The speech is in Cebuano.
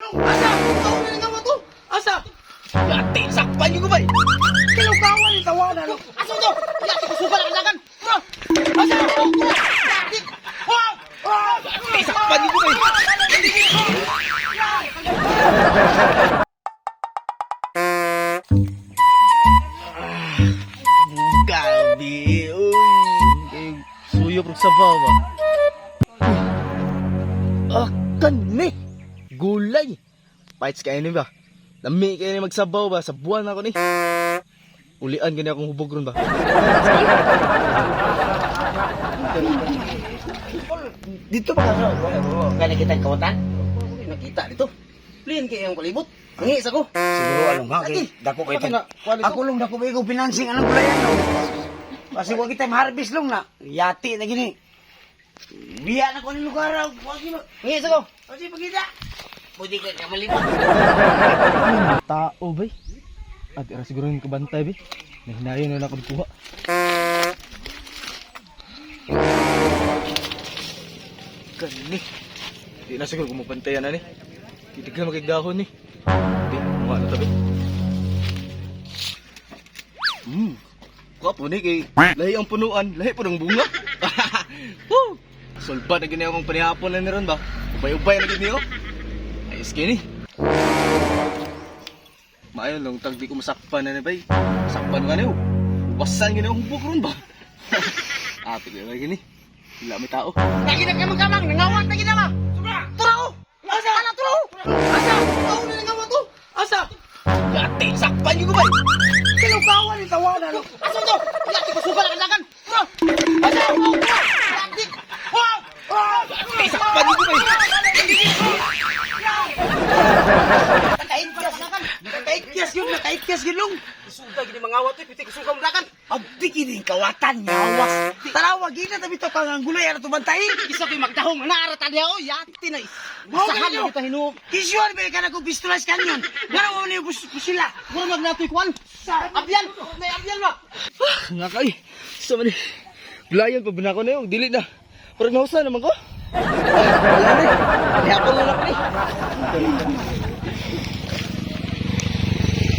Asa? Tao na nga to? Asa? Yati, sakpan yung gubay. Kilukawan ni tawanan. Asa to? Yati, kusugal ang dagan. Tara! Asa? Yati! Wow! Yati, sakpan yung gubay. Gabi, uy. Suyo prog sabaw ba? Ah, kani. Gulay. Paits kayo ni ba? Lami kayo ni magsabaw ba? Sa buwan ako ni. Ulian gani akong hubog ron ba? Dito ba ka? Kaya kita kawatan? Nakita dito. Plin kayo ang palibot. Nangis ako. Siguro anong ha? Lagi. Dako kay Bakit na? Kuha dito? Ako long dako ba ikaw financing anong gulayan no? Kasi wa kita harvest long na. Yati na gini. Biya na ko ni lugar. Wa gino. Nangis ako. Kasi pagita. Pwede ka kamalibot. Tao bay. At era siguro yung kabantay bay. Nahinayon na ako kuha. Kani. Di na siguro kumupantayan na ni. Titignan magigdahon ni. Di, mukha na tabi. Hmm. Kapo ni kay lahi ang punuan, lahi po ng bunga. Woo! Sulba na gini akong panihapon na niron ba? Ubay-ubay na gini oh. Ayos kini. Maayon lang tag di ko masakpan na ni bay. Sakpan ka niyo. Wasan gini akong hubog ron ba? Ate ko gini. Wala may tao. Lagi na kayo magkamang. Nangawat na gina ba? Tara oh! Asa? Ala tara oh! Asa? Tao na nangawa to? Asa? Yati, sakpan yung gubay! Kilukawan ni tawanan. Asa to? Yati, kusugal ang dagan! Tara! Asa? Yati! Wow! Yati, sakpan yung gubay! Nakaityas. Nakaityas yun. Nakaityas yun long. Isuga gini mga awat eh, piti kusugal ang dagan! Abdi kini kawatan ngawas. Tarawa gina tabi to kang ang gulay ara tubantayin. Isa ko'y magdahong, naaratan niya oh! Yati na! Mao Sahan ganito. na kita hinuom! Kisuan ba ka na kung pistolas kanyon? Ngano mo niyo pusila? Mura mag natoy kwan! Abyan! May abyan ba? Nga kay! Sa man Gulayan pa ba na ako na yun? Dili na. Parang nahusa naman ko. Wala na eh. Hapon na lang pre.